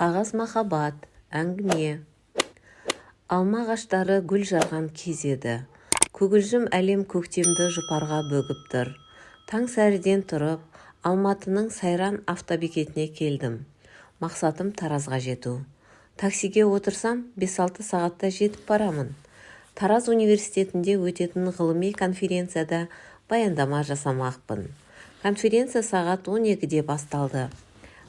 Қағаз махаббат. Әңгіме. Алма ағаштары гүл жарған кез еді. Көгілжім әлем көктемді жұпарға бөгіп тұр. Таң сәріден тұрып, Алматының Сайран автобекетіне келдім. Мақсатым Таразға жету. Таксиге отырсам, 5-6 сағатта жетіп барамын. Тараз университетінде өтетін ғылыми конференцияда баяндама жасамақпын. Конференция сағат 12-де басталды.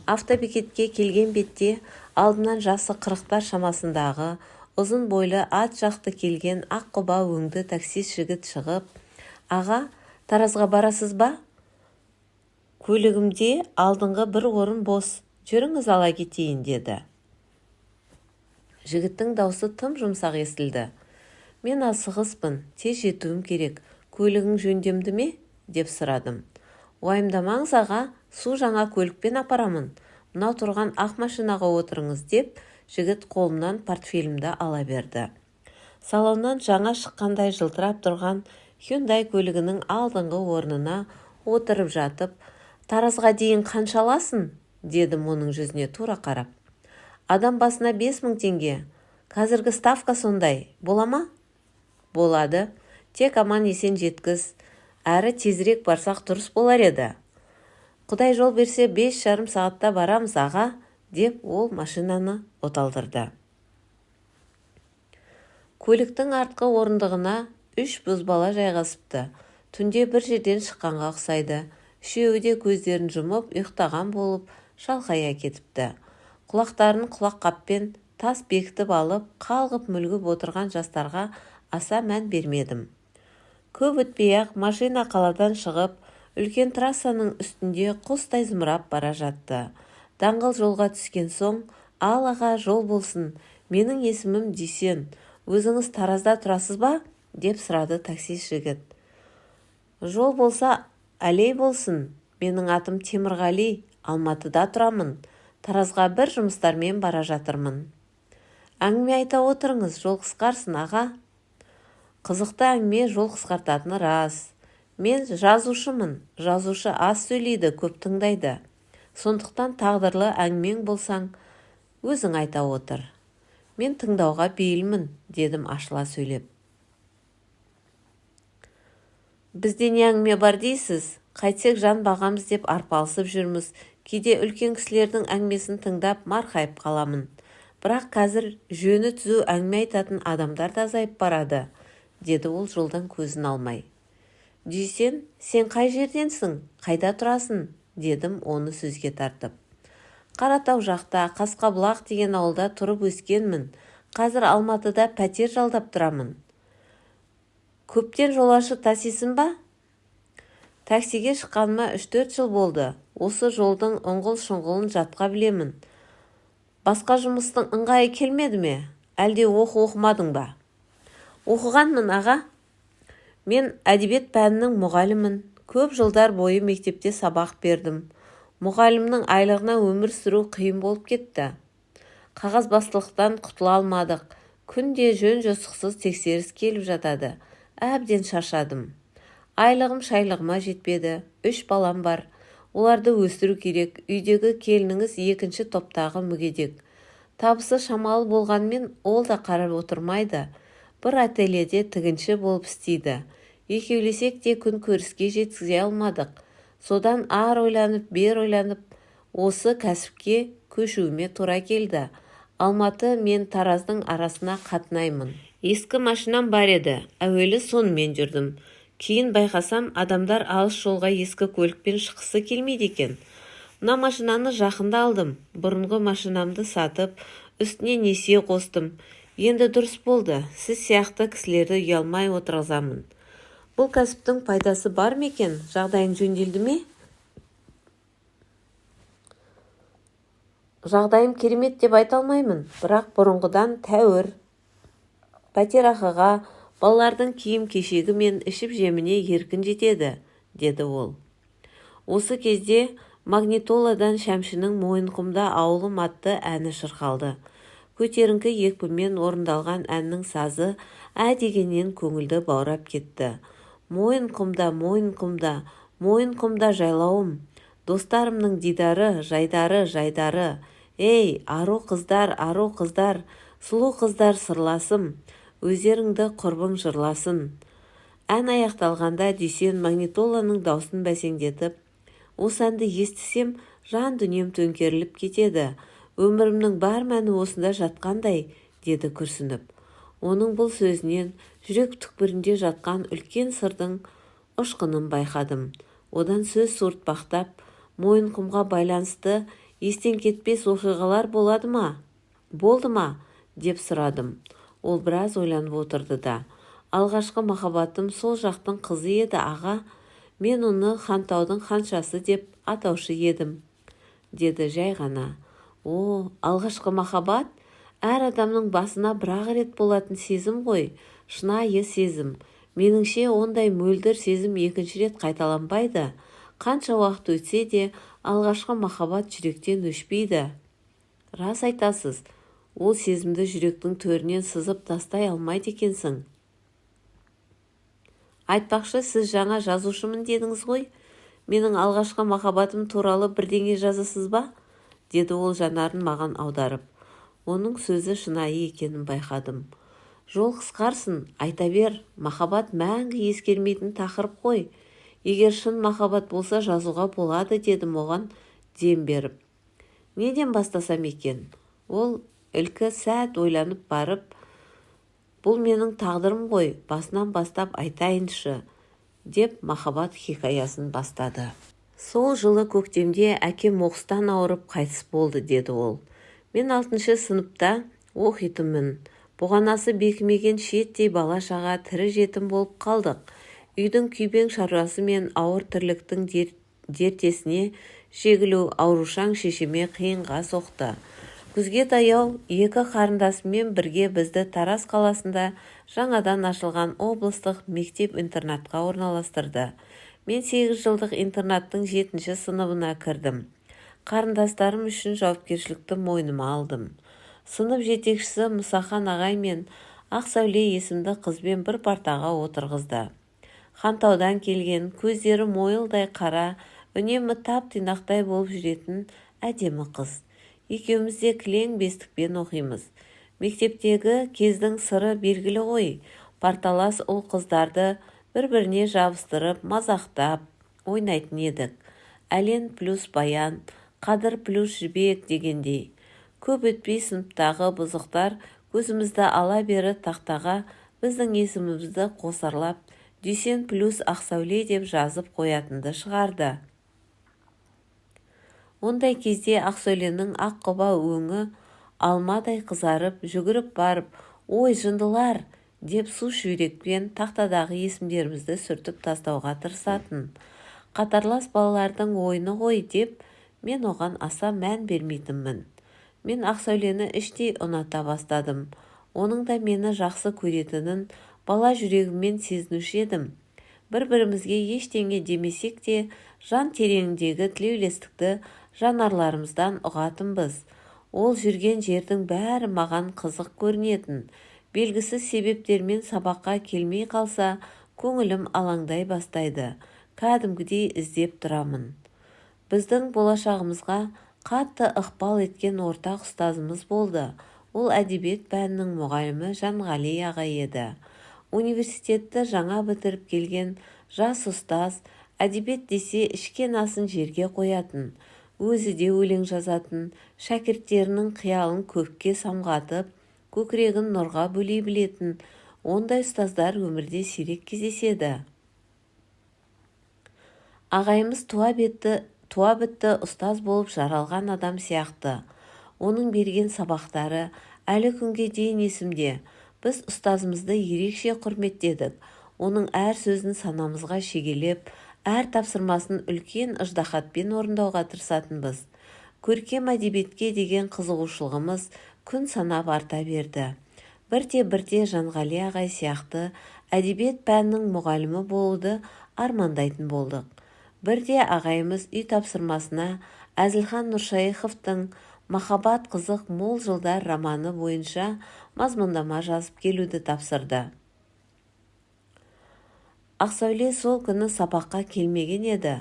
Автобекетке келген бетте алдымнан жасы 40-тар шамасындағы, ұзын бойлы, ат жақты келген аққұба өңді таксист жігіт шығып, «Аға, Таразға барасыз ба? Көлігімде алдыңғы бір орын бос, жүріңіз, ала кетейін», – деді. Жігіттің даусы тым жұмсақ естілді. «Мен асығыспын, тез жетуім керек. Көлігің жөндемді ме?» – деп сұрадым. «Уайымдамаңыз, аға, су жаңа көлікпен апарамын. Мынау тұрған ақ машинаға отырыңыз», – деп жігіт қолымнан портфелімді ала берді. Салоннан жаңа шыққандай жылтырап тұрған «Хюндай» көлігінің алдыңғы орнына отырып жатып, «Таразға дейін қанша аласың?» – дедім оның жүзіне тура қарап. «Адам басына 5000 теңге. Қазіргі ставка сондай. Бола ма?» «Болады. Тек аман-есен жеткіз. Әрі тезірек барсақ дұрыс болар еді». «Құдай жол берсе, 5,5 сағатта барамыз, аға», – деп ол машинаны оталдырды. Көліктің артқы орындығына үш бозбала жайғасыпты. Түнде бір жерден шыққанға ұқсайды. Үшеуі де көздерін жұмып, ұйықтаған болып шалқая кетіпті. Құлақтарын құлаққаппен тас бекітіп алып, қалғып-мүлгіп отырған жастарға аса мән бермедім. Көп өтпей-ақ машина қаладан шығып, үлкен трассаның үстінде құстай зымырап бара жатты. Даңғыл жолға түскен соң, «Ал, аға, жол болсын. Менің есімім Дүйсен. Өзіңіз Таразда тұрасыз ба?» – деп сұрады таксист жігіт. «Жол болса, әлей болсын. Менің атым Темірғали, Алматыда тұрамын. Таразға бір жұмыстармен бара жатырмын». «Әңгіме айта отырыңыз, жол қысқарсын, аға». Қызықты әңгіме жол қысқартатыны рас. «Мен жазушымын. Жазушы аз сөйлейді, көп тыңдайды. Сондықтан тағдырлы әңгімең болсаң, өзің айта отыр. Мен тыңдауға бейілмін», – дедім ашыла сөйлеп. «Бізде не әңгіме бар дейсіз? Қайтсек жан бағамыз деп арпалысып жүрміз. Кейде үлкен кісілердің әңгімесін тыңдап марқайып қаламын. Бірақ қазір жөні түзу әңгіме айтатын адамдар да азайып барады», – деді ол жолдан көзін алмай. «Дүйсен, сен қай жерденсің, қайда тұрасың?» – дедім оны сөзге тартып. «Қаратау жақта, Қасқабұлақ деген ауылда тұрып өскенмін. Қазір Алматыда пәтер жалдап тұрамын». «Көптен жолаушы тасисың ба?» «Таксиге шыққаныма 3-4 жыл болды. Осы жолдың ұңғыл-шұңғылын жатқа білемін». «Басқа жұмыстың ыңғайы келмеді ме? Әлде оқу оқымадың ба?» «Оқығанмын, аға. Мен әдебиет пәнінің мұғалімін. Көп жылдар бойы мектепте сабақ бердім. Мұғалімнің айлығына өмір сүру қиын болып кетті. Қағазбастылықтан құтыла алмадық. Күнде жөн-жосықсыз тексеріс келіп жатады. Әбден шаршадым. Айлығым шайлығыма жетпеді. Үш балам бар. Оларды өсіру керек. Үйдегі келініңіз екінші топтағы мүгедек. Табысы шамалы болғанымен, ол да қарап отырмайды. Бір ательеде тігінші болып істейді. Екеулесек те күн көріске жеткізе алмадық. Содан ары ойланып, бері ойланып, осы кәсіпке көшуіме тура келді. Алматы мен Тараздың арасына қатынаймын. Ескі машинам бар еді, әуелі сонымен жүрдім. Кейін байқасам, адамдар алыс жолға ескі көлікпен шыққысы келмейді екен. Мына машинаны жақында алдым. Бұрынғы машинамды сатып, үстіне несие қостым. Енді дұрыс болды. Сіз сияқты кісілерді ұялмай отырғызамын». «Бұл кәсіптің пайдасы бар ма екен? Жағдайың жөнделді ме?» «Жағдайым керемет деп айта алмаймын, бірақ бұрынғыдан тәуір. Пәтерақыға, балалардың киім-кешегі мен ішіп-жеміне еркін жетеді», – деді ол. Осы кезде магнитоладан Шәмшінің «Мойынқұмда ауылым» атты әні шырқалды. Көтеріңкі екпінмен орындалған әннің сазы ә дегеннен көңілді баурап кетті. Мойынқұмда, Мойынқұмда, Мойынқұмда жайлауым, достарымның дидары, жайдары, жайдары. Ей, ару қыздар, ару қыздар, сұлу қыздар сырласым, Өздеріңді құрбың жырласын. Ән аяқталғанда Дүйсен магнитоланың даусын бәсеңдетіп, «Осы әнді естісем, жан дүнием төңкеріліп кетеді. Өмірімнің бар мәні осында жатқандай», деді күрсініп. Оның бұл сөзінен жүрек түкпірінде жатқан үлкен сырдың ұшқынын байқадым. Одан сөз суыртпақтап, «Мойынқұмға байланысты естен кетпес оқиғалар болады ма? Болды ма?» деп сұрадым. Ол біраз ойланып отырды да, «Алғашқы махаббатым сол жақтың қызы еді, аға. Мен оны Хантаудың ханшасы деп атаушы едім», деді жай ғана. «О, алғашқы махаббат әр адамның басына бір-ақ рет болатын сезім ғой, шынайы сезім. Меніңше, ондай мөлдір сезім екінші рет қайталанбайды. Қанша уақыт өтсе де, алғашқы махаббат жүректен өшпейді». «Рас айтасыз, ол сезімді жүректің төрінен сызып тастай алмайды екенсің. Айтпақшы, сіз жаңа жазушымын дедіңіз ғой. Менің алғашқы махаббатым туралы бірдеңе жазасыз ба?» деді ол жанарын маған аударып. Оның сөзі шынайы екенін байқадым. «Жол қысқарсын, айта бер, махаббат мәңгі ескірмейтін тақырып қой. Егер шын махаббат болса, жазуға болады», дедім оған дем беріп. «Неден бастасам екен?» Ол ілкі сәт ойланып барып, «Бұл менің тағдырым ғой, басынан бастап айтайыншы», деп махаббат хикаясын бастады. «Сол жылы көктемде әкем оқыстан ауырып қайтыс болды», деді ол. «Мен алтыншы сыныпта оқитынмын. Бұғанасы бекімеген шиеттей бала-шаға тірі жетім болып қалдық. Үйдің күйбең шаруасы мен ауыр тірліктің дертесіне жегілу аурушаң шешеме қиынға соқты. Күзге таяу екі қарындасыммен бірге бізді Тараз қаласында жаңадан ашылған облыстық мектеп-интернатқа орналастырды. Мен 8 жылдық интернаттың жетінші сыныбына кірдім. Қарындастарым үшін жауапкершілікті мойныма алдым. Сынып жетекшісі Мұсахан ағай мені Ақсәуле есімді қызбен бір партаға отырғызды. Хантаудан келген, көздері мойылдай қара, үнемі тап-тұйнақтай болып жүретін әдемі қыз. Екеуміз де кілең бестікпен оқимыз. Мектептегі кездің сыры белгілі ғой, парталас ұл-қыздарды бір-біріне жабыстырып, мазақтап ойнайтын едік. Әлен плюс Баян, Қадыр плюс Жібек дегендей. Көп өтпей сыныптағы бұзықтар көзімізді ала бері тақтаға біздің есімімізді қосарлап «Дүйсен плюс Ақсәуле» деп жазып қоятынды шығарды. Ондай кезде Ақсәуленің аққұба өңі алмадай қызарып, жүгіріп барып, «Ой, жындылар!» деп су шүберекпен тақтадағы есімдерімізді сүртіп тастауға тырысатын. Қатарлас балалардың ойыны ғой деп мен оған аса мән бермейтінмін. Мен Ақсәулені іштей ұната бастадым. Оның да мені жақсы көретінін бала жүрегіммен сезінуші едім. Бір-бірімізге ештеңе демесек те, жан тереңіндегі тілеулестікті жанарларымыздан ұғатынбыз. Ол жүрген жердің бәрі маған қызық көрінетін. Белгісіз себептермен сабаққа келмей қалса, көңілім алаңдай бастайды. Кәдімгідей іздеп тұрамын. Біздің болашағымызға қатты ықпал еткен ортақ ұстазымыз болды. Ол әдебиет пәнінің мұғалімі Жанғали ағай еді. Университетті жаңа бітіріп келген жас ұстаз әдебиет десе ішкен асын жерге қоятын. Өзі де өлең жазатын, шәкірттерінің қиялын көкке самғатып, көкірегін нұрға бөлей білетін ондай ұстаздар өмірде сирек кездеседі. Ағайымыз туа бітті ұстаз болып жаралған адам сияқты. Оның берген сабақтары әлі күнге дейін есімде. Біз ұстазымызды ерекше құрметтедік. Оның әр сөзін санамызға шегелеп, әр тапсырмасын үлкен ыждаһатпен орындауға тырысатынбыз. Көркем әдебиетке деген қызығушылығымыз күн санап арта берді. Бірте-бірте Жанғали ағай сияқты әдебиет пәнінің мұғалімі болуды армандайтын болдық. Бірде ағайымыз үй тапсырмасына Әзілхан Нұршайықовтың «Махаббат қызық мол жылдар» романы бойынша мазмұндама жазып келуді тапсырды. Ақсәуле сол күні сабаққа келмеген еді.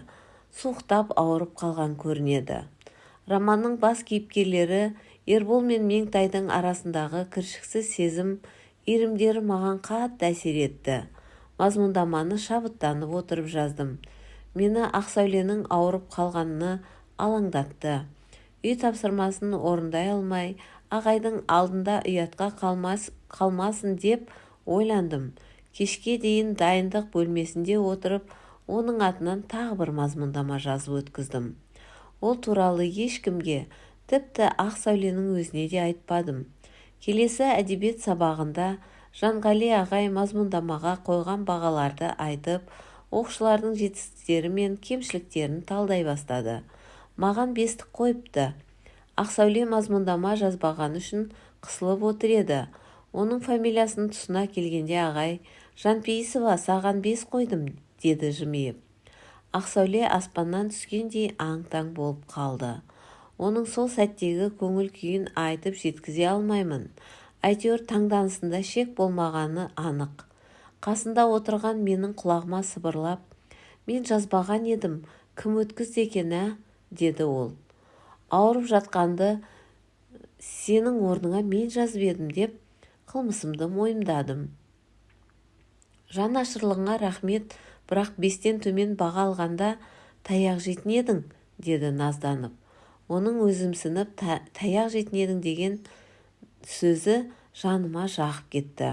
Суықтап ауырып қалған көрінеді. Романның бас кейіпкерлері Ербол мен Меңтайдың арасындағы кіршіксіз сезім иірімдері маған қатты әсер етті. Мазмұндаманы шабыттанып отырып жаздым. Мені Ақсәуленің ауырып қалғаны алаңдатты. Үй тапсырмасын орындай алмай, ағайдың алдында ұятқа қалмасын деп ойландым. Кешке дейін дайындық бөлмесінде отырып, оның атынан тағы бір мазмұндама жазып өткіздім. Ол туралы ешкімге, тіпті Ақсәуленің өзіне де айтпадым. Келесі әдебиет сабағында Жанғали ағай мазмұндамаға қойған бағаларды айтып, оқушылардың жетістіктері мен кемшіліктерін талдай бастады. Маған бестік қойыпты. Ақсәуле мазмұндама жазбағаны үшін қысылып отыр еді. Оның фамилиясының тұсына келгенде ағай: «Жанпейісова, саған бес қойдым», – деді жымиып. Ақсәуле аспаннан түскендей аң-таң болып қалды. Оның сол сәттегі көңіл-күйін айтып жеткізе алмаймын. Әйтеуір таңданысында шек болмағаны анық. Қасында отырған менің құлағыма сыбырлап: «Мен жазбаған едім, кім өткізді екен, ә?» – деді ол. «Ауырып жатқанды сенің орныңа мен жазып едім», – деп қылмысымды мойындадым. «Жанашырлығыңа рахмет, бірақ бестен төмен баға алғанда таяқ жейтін едің», – деді назданып. Оның өзімсініп таяқ жейтін едің деген сөзі жаныма жағып кетті.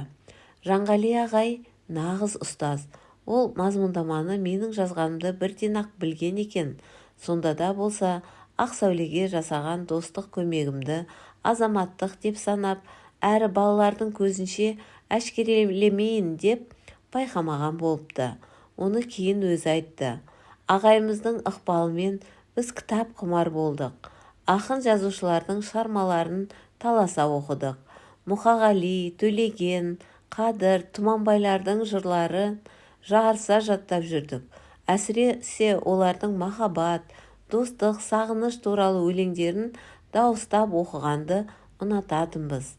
Жанғали ағай нағыз ұстаз. Ол мазмұндаманы менің жазғанымды бірден-ақ білген екен. Сонда да болса Ақсәулеге жасаған достық көмегімді азаматтық деп санап, әрі балалардың көзінше әшкерелемейін деп байқамаған болыпты. Оны кейін өзі айтты. Ағайымыздың ықпалымен біз кітап құмар болдық. Ақын-жазушылардың шығармаларын таласа оқыдық. Мұқағали, Төлеген, Қадыр, Тұманбайлардың жырларын жарыса жаттап жүрдік. Әсіресе олардың махаббат, достық, сағыныш туралы өлеңдерін дауыстап оқығанды ұнататынбыз.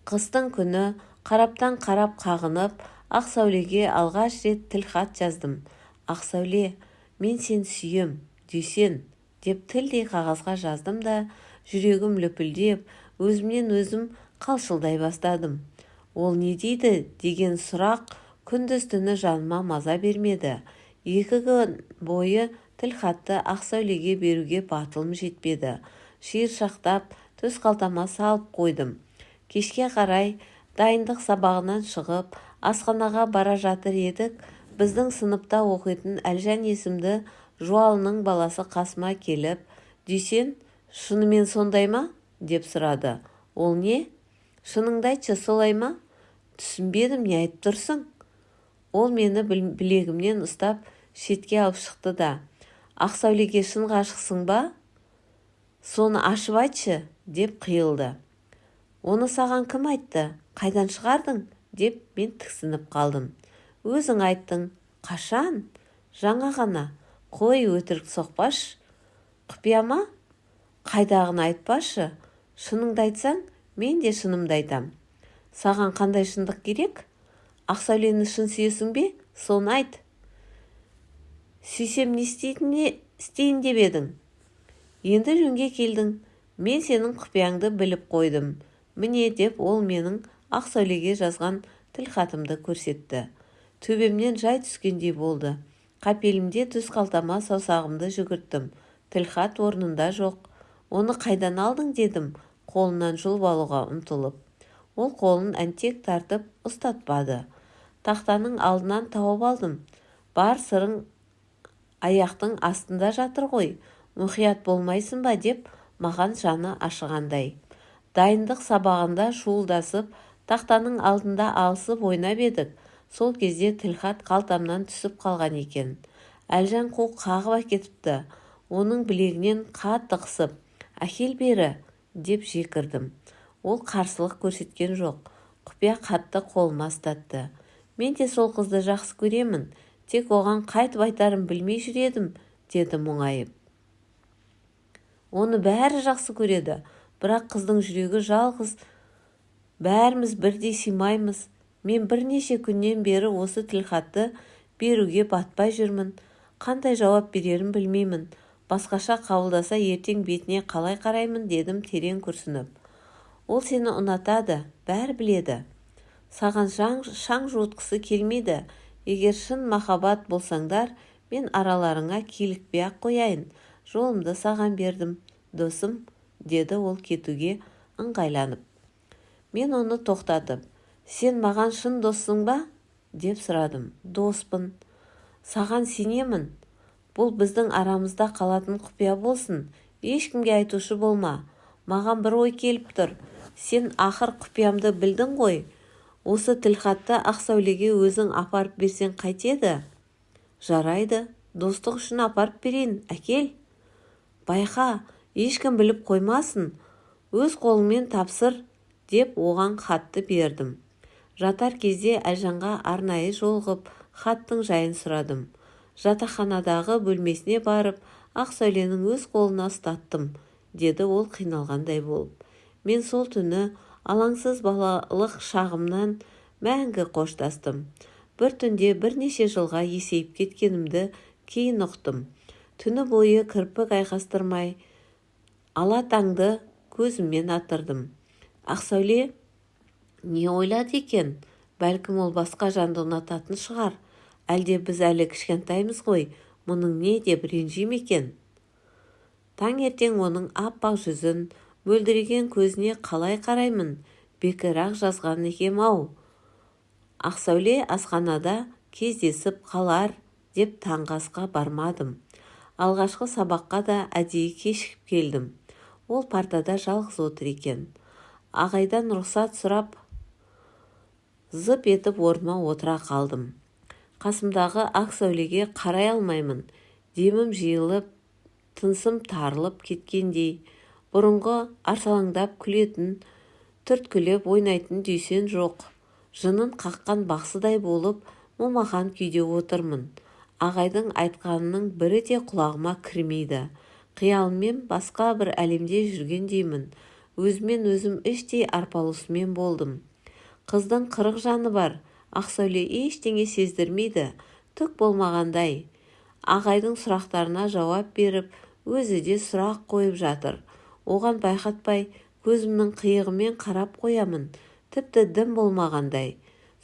Қыстың күні қараптан қарап қағынып, Ақсәулеге алғаш рет тілхат жаздым. «Ақсәуле, мен сені сүйем, Дүйсен», – деп тілдей қағазға жаздым да, жүрегім лүпілдеп, өзімнен өзім қалшылдай бастадым. Ол не дейді деген сұрақ күндіз-түні жаныма маза бермеді. 2 күн бойы тілхатты Ақсәулеге беруге батылым жетпеді. Шиыршықтап төс қалтама салып қойдым. Кешке қарай дайындық сабағынан шығып, асханаға бара жатыр едік, біздің сыныпта оқитын Әлжан есімді жуалының баласы қасыма келіп: «Дүйсен, шынымен сондай ма?» – деп сұрады. «Ол не?» «Шыныңды айтшы, солай ма?» «Түсінбедім, не айтып тұрсың?» Ол мені білегімнен ұстап шетке алып шықты да: «Ақсәулеге шын ғашықсың ба? Соны ашып айтшы», – деп қиылды. «Оны саған кім айтты? Қайдан шығардың?» – деп мен тіксініп қалдым. «Өзің айттың». «Қашан?» «Жаңа ғана». «Қой, өтірік соқпашы. Құпия ма? Қайдағыны айтпашы. Шыныңды айтсаң, мен де шынымды айтам». «Саған қандай шындық керек? Ақсәулені шын сүйесің бе? Соны айт». «Сүйсем, не істейін деп едің?» «Енді жөнге келдің. Мен сенің құпияңды біліп қойдым. Міне», – деп ол менің Ақсәулеге жазған тілхатымды көрсетті. Төбемнен жай түскендей болды. Қапелімде төс қалтама саусағымды жүгірттім. Тілхат орнында жоқ. «Оны қайдан алдың?» – дедім қолынан жұлып алуға ұмтылып. Ол қолын әнтек тартып, ұстатпады. «Тақтаның алдынан тауып алдым. Бар сырың аяқтың астында жатыр ғой, мұқият болмайсың ба?» – деп маған жаны ашығандай. Дайындық сабағында шуылдасып тақтаның алдында алысып ойнап едік, сол кезде тілхат қалтамнан түсіп қалған екен. Әлжан қу қағып әкетіпті. Оның білегінен қатты қысып: «Әкел бері!» – деп жекірдім. Ол қарсылық көрсеткен жоқ, құпия хатты қолыма ұстатты. «Мен де сол қызды жақсы көремін, тек оған қайтып айтарым білмей жүр едім», – деді мұңайып. «Оны бәрі жақсы көреді, бірақ қыздың жүрегі жалғыз, бәріміз бірдей сыймаймыз. Мен бірнеше күннен бері осы тілхатты беруге батпай жүрмін. Қандай жауап берерін білмеймін. Басқаша қабылдаса ертең бетіне қалай қараймын дедім терең күрсініп. Ол сені ұнатады, бәрі біледі. Саған шаң жуытқысы келмейді. Егер шын махаббат болсаңдар, мен араларыңа килікпей-ақ қояйын. Жолымды саған бердім, досым, деді ол кетуге ыңғайланып. Мен оны тоқтатып, сен маған шын доссың ба? деп сұрадым. Доспын. Саған сенемін. Бұл біздің арамызда қалатын құпия болсын. Ешкімге айтушы болма. Маған бір ой келіп тұр. Сен ақыр құпиямды білдің ғой. Осы тілхатты Ақсәулеге өзің апарып берсең қайтеді? Жарайды, достық үшін апарып берейін, әкел. Байқа, ешкім біліп қоймасын. Өз қолыңмен тапсыр, деп оған хатты бердім. Жатар кезде Әлжанға арнайы жолығып, хаттың жайын сұрадым. Жатақханадағы бөлмесіне барып, Ақсәуленің өз қолына ұстаттым, деді ол қиналғандай болып. Мен сол түні алаңсыз балалық шағымнан мәңгі қоштастым. Бір түнде бірнеше жылға есейіп кеткенімді кейін ұқтым. Түні бойы кірпік айқастырмай, ала таңды көзіммен атырдым. Ақсәуле не ойлады екен? Бәлкім ол басқа жанды ұнататын шығар. Әлде біз әлі кішкентаймыз ғой, мұның не деп ренжи ме екен? Таңертең оның аппақ жүзін, мөлдіреген көзіне қалай қараймын? Бекер-ақ жазған екем-ау. Ақсәуле асханада кездесіп қалар деп таңғы асқа бармадым. Алғашқы сабаққа да әдейі кешігіп келдім. Ол партада жалғыз отыр екен. Ағайдан рұқсат сұрап, зып етіп орныма отыра қалдым. Қасымдағы Ақсәулеге қарай алмаймын. Демім жиылып, тынысым тарылып кеткендей. Бұрынғы арсалаңдап күлетін, түрткілеп ойнайтын Дүйсен жоқ. Жынын қаққан бақсыдай болып, момақан күйде отырмын. Ағайдың айтқанының бірі де құлағыма кірмейді. Қиялыммен басқа бір әлемде жүргендеймін. Өзіммен өзім іштей арпалысумен болдым. Қыздың 40 жаны бар. Ақсәуле ештеңе сездірмейді, түк болмағандай. Ағайдың сұрақтарына жауап беріп, өзі де сұрақ қойып жатыр. Оған байқатпай, көзімнің қиығымен қарап қоямын. Тіпті дым болмағандай.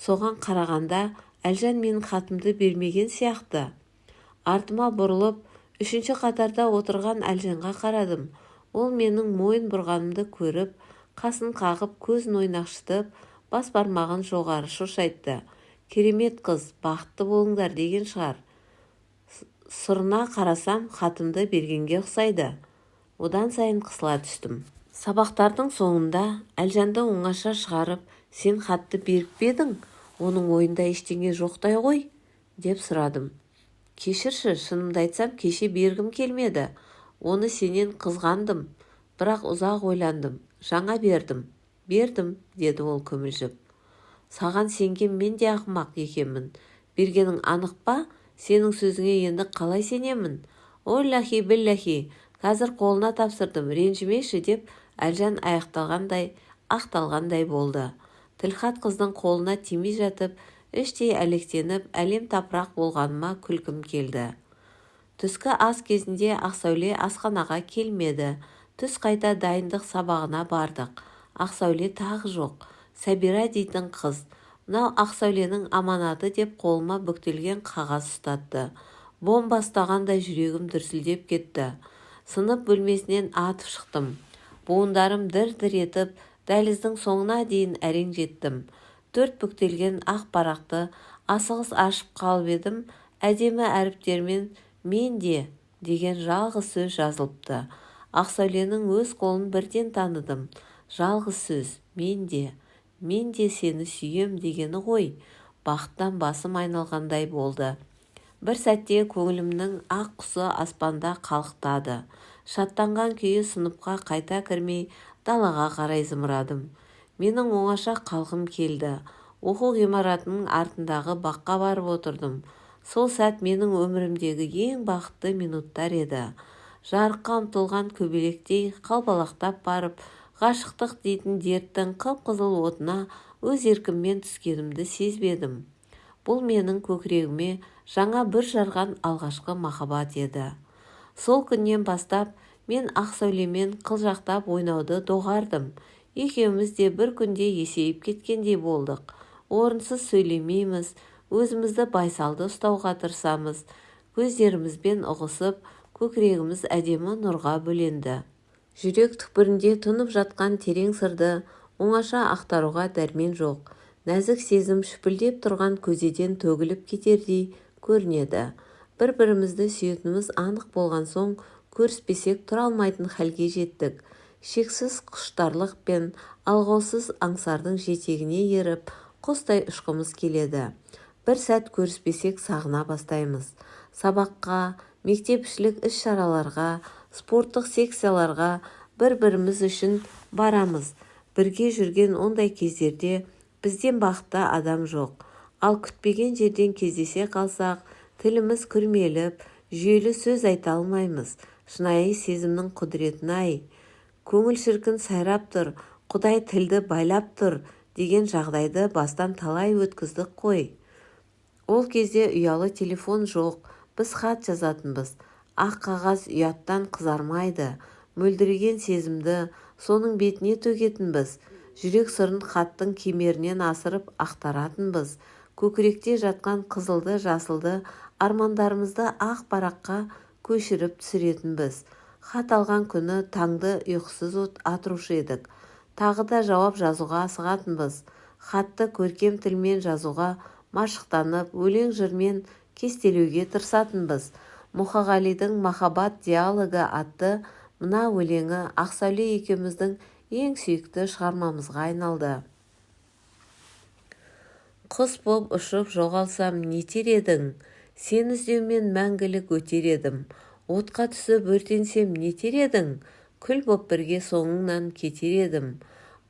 Соған қарағанда Әлжан менің хатымды бермеген сияқты. Артыма бұрылып, 3-ші қатарда отырған Әлжанға қарадым. Ол менің мойын бұрғанымды көріп, қасын қағып, көзін ойнақшытып, бас бармағын жоғары шошайтты. Керемет қыз, бақытты болыңдар деген шығар. Сұрына қарасам, хатымды бергенге ұқсайды. Одан сайын қысыла түстім. Сабақтардың соңында Әлжанды оңаша шығарып, сен хатты беріп пе едің? Оның ойында ештеңе жоқтай ғой, деп сұрадым. Кешірші, шынымды айтсам, кеше бергім келмеді. Оны сенен қызғандым, бірақ ұзақ ойландым. Жаңа бердім. Бердім, деді ол күмілжіп. Саған сенген мен де ақымақ екенмін. Бергенің анық па? Сенің сөзіңе енді қалай сенемін? Оллахи биллахи, қазір қолына тапсырдым, ренжімеші, деп Әлжан ақталғандай болды. Тілхат қыздың қолына тимей жатып, іштей әлектеніп, әлем тапырақ болғаныма күлкім келді. Түскі ас кезінде Ақсәуле асханаға келмеді. Түс қайта дайындық сабағына бардық. Ақсәуле тағы жоқ. Сәбира дейтін қыз. Мынау Ақсәуленің аманаты деп қолыма бүктелген қағаз ұстатты. Бомба ұстағандай жүрегім дүрсілдеп кетті. Сынып бөлмесінен атып шықтым. Буындарым дір-дір етіп, дәліздің соңына дейін әрең жеттім. 4 бүктелген ақ парақты асығыс ашып қалып едім, әдемі әріптермен «Мен де» деген жалғыз сөз жазылыпты. Ақсәуленің өз қолын бірден таныдым. Жалғыз сөз «Мен де», «Мен де сені сүйем» дегені ғой. Бақыттан басым айналғандай болды. Бір сәтте көңілімнің ақ құсы аспанда қалықтады. Шаттанған күйі сыныпқа қайта кірмей далаға қарай зымырадым. Менің оңаша қалғым келді. Оқу ғимаратының артындағы баққа барып отырдым. Сол сәт менің өмірімдегі ең бақытты минуттар еді. Жарыққа ұмтылған көбелектей қалбалақтап барып, ғашықтық дейтін дерттің қып-қызыл отына өз еркіммен түскенімді сезбедім. Бұл менің көкірегіме жаңа бүр жарған алғашқы махаббат еді. Сол күннен бастап мен Ақсәулемен қылжақтап ойнауды доғардым. Екеуміз де бір күнде есейіп кеткендей болдық. Орынсыз сөйлемейміз, өзімізді байсалды ұстауға тырысамыз. Көздерімізбен ұғысып, көкірегіміз әдемі нұрға бөленді. Жүрек түкпірінде тұнып жатқан терең сырды оңаша ақтаруға дәрмен жоқ. Нәзік сезім шүпілдеп тұрған көзеден төгіліп кетердей көрінеді. Бір-бірімізді сүйетініміз анық болған соң көріспесек тұра алмайтын халге жеттік. Шексіз құштарлық пен алғаусыз аңсардың жетегіне еріп, құстай ұшқымыз келеді. Бір сәт көріспесек сағына бастаймыз. Сабаққа, мектепішілік іс-шараларға, спорттық секцияларға бір-біріміз үшін барамыз. Бірге жүрген ондай кездерде бізден бақытты адам жоқ. Ал күтпеген жерден кездесе қалсақ, тіліміз күрмеліп, жүйелі сөз айта алмаймыз. Шынайы сезімнің құдіретін-ай! Көңіл шіркін сайрап тұр, Құдай тілді байлап тұр деген жағдайды бастан талай өткіздік қой. Ол кезде ұялы телефон жоқ, біз хат жазатынбыз. Ақ қағаз ұяттан қызармайды. Мөлдіреген сезімді соның бетіне төгетінбіз. Жүрек сырын хаттың кемерінен асырып ақтаратынбыз. Көкіректе жатқан қызылды-жасылды армандарымызды ақ параққа көшіріп түсіретінбіз. Хат алған күні таңды ұйқысыз атырушы едік. Тағы да жауап жазуға асығатынбыз. Хатты көркем тілмен жазуға машықтанып, өлең-жырмен кестелеуге тырысатынбыз. Мұқағалидың «Махаббат диалогі» атты мына өлеңі Ақсәуле екеуміздің ең сүйікті шығармамызға айналды. Құс боп ұшып жоғалсам нетер едің? Сені іздеумен мәңгілік өтер едім. Отқа түсіп өртенсем нетер едің? Күл боп бірге соңыңнан кетер едім.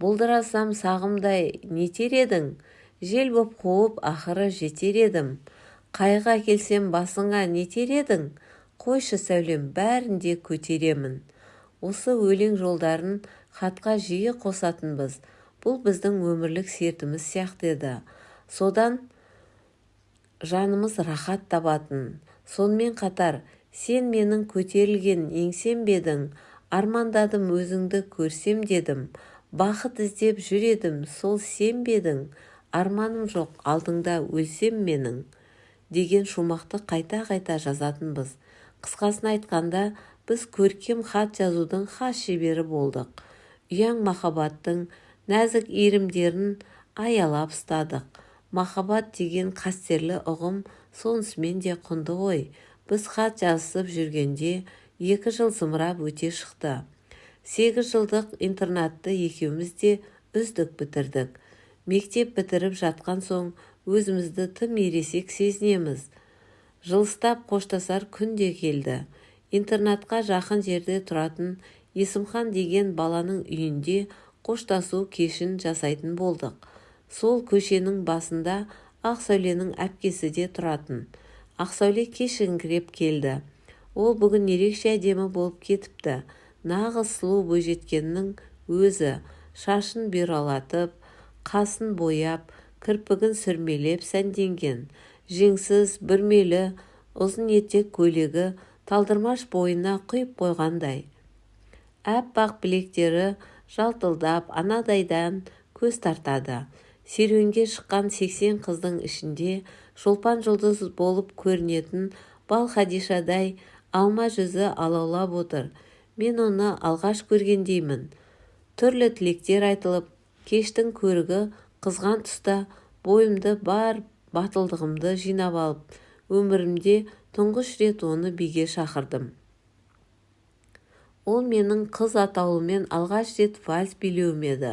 Бұлдырасам сағымдай нетер едің? Жел боп қуып ақыры жетер едім. Қайғы әкелсем басыңа нетер едің? Қойшы, сәулем, бәрін де көтеремін. Осы өлең жолдарын хатқа жиі қосатынбыз. Бұл біздің өмірлік сертіміз сияқты еді. Содан жанымыз рахат табатын. Сонымен қатар, сен менің көтерілген еңсем бе едің? Армандадым өзіңді көрсем дедім. Бақыт іздеп жүр едім, сол сен бе едің? Арманым жоқ, алдыңда өлсем менің. Деген шумақты қайта-қайта жазатынбыз. Қысқасын айтқанда, біз көркем хат жазудың хас шебері болдық. Ұяң махаббаттың нәзік иірімдерін аялап ұстадық. Махаббат деген қастерлі ұғым сонысымен де құнды ғой. Біз хат жазысып жүргенде 2 жыл зымырап өте шықты. 8 жылдық интернатты екеуміз де үздік бітірдік. Мектеп бітіріп жатқан соң өзімізді тым ересек сезінеміз. Жылыстап қоштасар күн де келді. Интернатқа жақын жерде тұратын Есімхан деген баланың үйінде қоштасу кешін жасайтын болдық. Сол көшенің басында Ақсәуленің әпкесі де тұратын. Ақсәуле кешігіңкіреп келді. Ол бүгін ерекше әдемі болып кетіпті. Нағыз сұлу бойжеткеннің өзі. Шашын бұйралатып, қасын бояп, кірпігін сүрмелеп сәнденген. Жеңсіз, бүрмелі, ұзын етек көйлегі талдырмаш бойына құйып қойғандай. Аппақ білектері жалтылдап, анадайдан көз тартады. Серуенге шыққан 80 қыздың ішінде шолпан жұлдыз болып көрінетін Балхадишадай алма жүзі алаулап отыр. Мен оны алғаш көргендеймін. Түрлі тілектер айтылып, кештің көрігі қызған тұста бойымды бар батылдығымды жинап алып, өмірімде тұңғыш рет оны биге шақырдым. Ол менің қыз атаулымен алғаш рет вальс билеуім еді.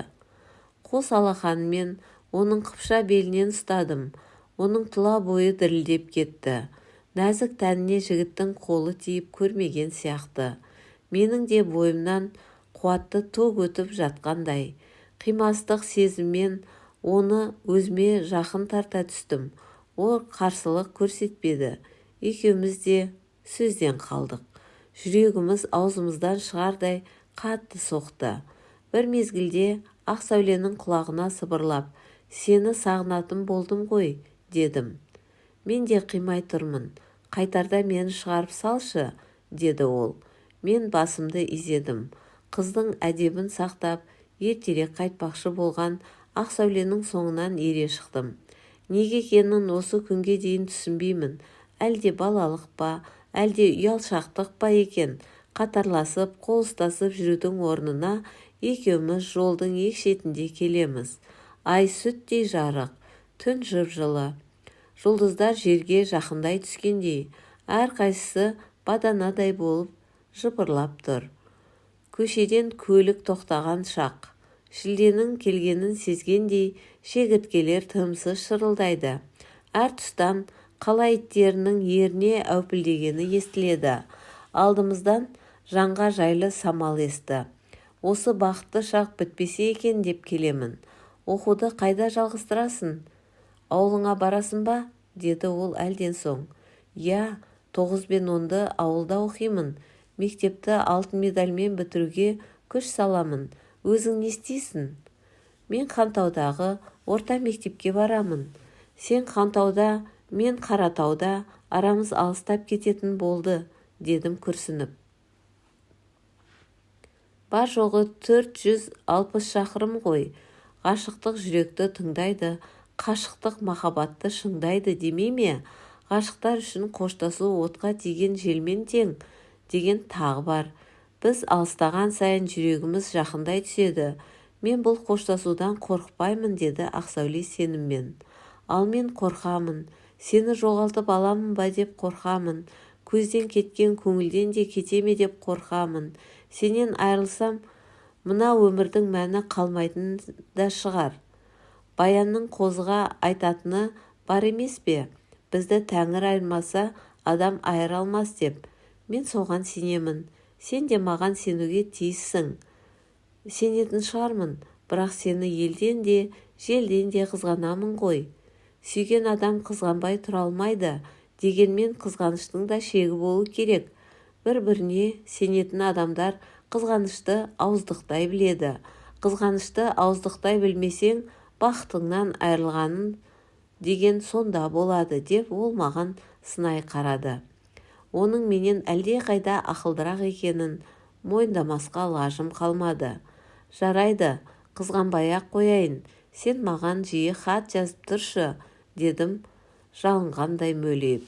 Қос алақаныммен оның қыпша белінен ұстадым. Оның тұла бойы дірілдеп кетті. Нәзік тәніне жігіттің қолы тиіп көрмеген сияқты. Менің де бойымнан қуатты ток өтіп жатқандай. Қимастық сезіммен оны өзіме жақын тарта түстім. Ол қарсылық көрсетпеді. Екеуміз де сөзден қалдық. Жүрегіміз аузымыздан шығардай қатты соқты. Бір мезгілде Ақсәуленің құлағына сыбырлап, сені сағынатын болдым ғой, дедім. Мен де қимай тұрмын. Қайтарда мені шығарып салшы, Деді ол. Мен басымды изедім. Қыздың әдебін сақтап, ертерек қайтпақшы болған Ақсәуленің соңынан ере шықтым. Неге екенін осы күнге дейін түсінбеймін. Әлде балалық па, әлде ұялшақтық па екен, қатарласып, қол ұстасып жүрудің орнына екеуміз жолдың екі шетінде келеміз. Ай сүттей жарық, түн жып-жылы. Жұлдыздар жерге жақындай түскендей, әрқайсысы баданадай болып жыпырлап тұр. Көшеден көлік тоқтаған шақ. Шілденің келгенін сезгендей, шегірткелер тынымсыз шырылдайды. Әр тұстан қала иттерінің еріне әупілдегені естіледі. Алдымыздан жанға жайлы самал есті. Осы бақытты шақ бітпесе екен деп келемін. Оқуды қайда жалғастырасың? Ауылыңа барасың ба? Деді ол әлден соң. Иә, тоғыз бен онды ауылда оқимын. Мектепті алтын медальмен бітіруге күш саламын. Өзің не істейсің? Мен Хантаудағы орта мектепке барамын. Сен Хантауда, мен Қаратауда, арамыз алыстап кететін болды, дедім күрсініп. Бар-жоғы 460 шақырым ғой. Ғашықтық жүректі тыңдайды, қашықтық махаббатты шыңдайды демей ме? Ғашықтар үшін қоштасу отқа тиген желмен тең деген тағы бар. Біз алыстаған сайын жүрегіміз жақындай түседі. Мен бұл қоштасудан қорықпаймын, деді Ақсәуле сеніммен. Ал мен қорқамын. Сені жоғалтып аламын ба деп қорқамын. Көзден кеткен көңілден де кете ме деп қорқамын. Сенен айырылсам, мына өмірдің мәні қалмайтын да шығар. Баянның қозыға айтатыны бар емес пе, бізді тәңір айырмаса, адам айыра алмас деп. Мен соған сенемін. Сен де маған сенуге тиіссің. Сенетін шығармын, бірақ сені елден де, желден де қызғанамын ғой. Сүйген адам қызғанбай тұра алмайды. Дегенмен қызғаныштың да шегі болу керек. Бір-біріне сенетін адамдар қызғанышты ауыздықтай біледі. Қызғанышты ауыздықтай білмесең, бақытыңнан айырылғаның деген сонда болады, деп ол маған сынай қарады. Оның менен әлдеқайда ақылдырақ екенін мойындамасқа лажым қалмады. Жарайды, қызғанбай-ақ қояйын. Сен маған жиі хат жазып тұршы, дедім жалынғандай мөлиіп.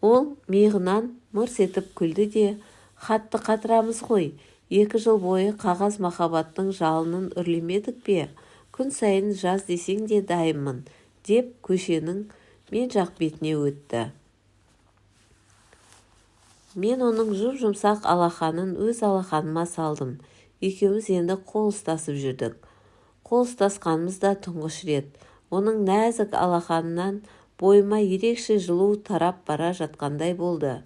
Ол миығынан мырс етіп күлді де, хатты қатырамыз ғой. 2 жыл бойы қағаз махаббаттың жалынын үрлемедік пе? Күн сайын жаз десең де дайынмын, деп көшенің мен жақ бетіне өтті. Мен оның жұп-жұмсақ алақанын өз алақаныма салдым. Екеуміз енді қол ұстасып жүрдік. Қол ұстасқанымыз да тұңғыш рет. Оның нәзік алақанынан бойыма ерекше жылу тарап бара жатқандай болды.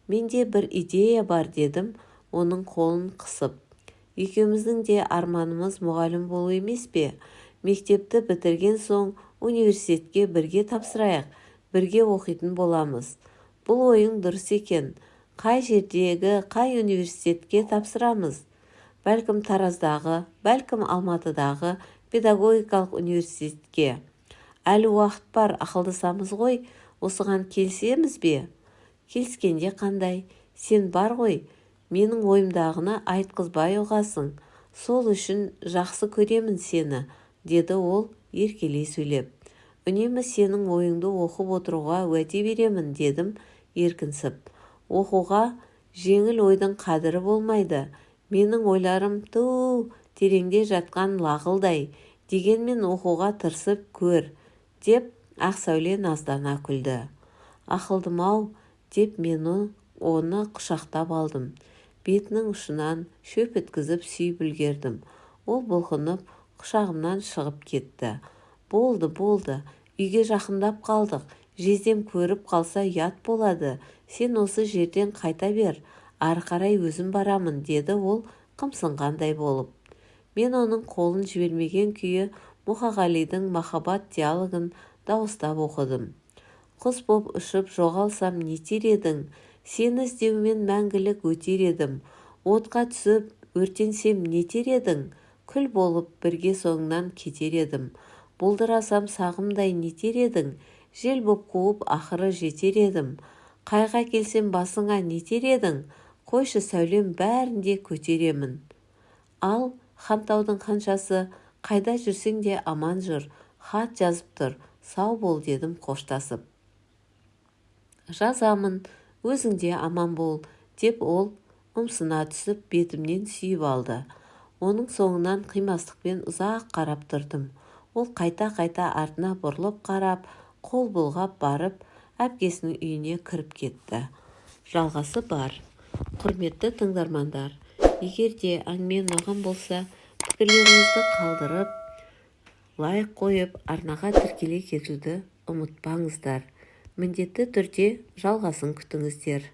Менде бір идея бар, дедім оның қолын қысып. Екеуміздің де арманымыз мұғалім болу емес пе? Мектепті бітірген соң университетке бірге тапсырайық, бірге оқитын боламыз. Бұл ойың дұрыс екен. Қай жердегі қай университетке тапсырамыз? Бәлкім, Тараздағы, бәлкім, Алматыдағы педагогикалық университетке. Әлі уақыт бар, ақылдасамыз ғой. Осыған келісеміз бе? Келіскенде қандай? Сен бар ғой, менің ойымдағыны айтқызбай ұғасың. Сол үшін жақсы көремін сені, деді ол еркелей сөйлеп. Үнемі сенің ойыңды оқып отыруға уәде беремін, дедім еркінсіп. Оқуға жеңіл ойдың қадірі болмайды. Менің ойларым ту тереңде жатқан лағылдай. Дегенмен оқуға тырысып көр, деп Ақсәуле наздана күлді. Ақылдым-ау, деп мен оны құшақтап алдым. Бетінің ұшынан шөп еткізіп сүйіп үлгердім. Ол бұлқынып құшағымнан шығып кетті. Болды, болды, үйге жақындап қалдық. Жездем көріп қалса, ұят болады. Сен осы жерден қайта бер, ары қарай өзім барамын, деді ол қымсынғандай болып. Мен оның қолын жібермеген күйі Мұқағалидың «Махаббат» диалогын дауыстап оқыдым. Құс боп ұшып жоғалсам нетер едің? Сені іздеумен мәңгілік өтер едім. Отқа түсіп өртенсем нетер едің? Күл болып бірге соңынан кетер едім. Бұлдырасам сағымдай нетер едің? Жел боп қуып ақыры жетер едім. Қайғы әкелсем, басыңа нетер едің? Қойшы, сәулем, бәрін де көтеремін. Ал, Хантаудың ханшасы, қайда жүрсең де аман жүр, хат жазып тұр, сау бол, дедім қоштасып. Жазамын, өзің де аман бол, деп ол ұмсына түсіп, бетімнен сүйіп алды. Оның соңынан қимастықпен ұзақ қарап тұрдым. Ол қайта-қайта артына бұрылып қарап, қол бұлғап барып, әпкесінің үйіне кіріп кетті. Жалғасы бар. Құрметті тыңдармандар, егер де әңгіме ұнаған болса, пікірлеріңізді қалдырып, лайк қойып, арнаға тіркеле кетуді ұмытпаңыздар. Міндетті түрде жалғасын күтіңіздер.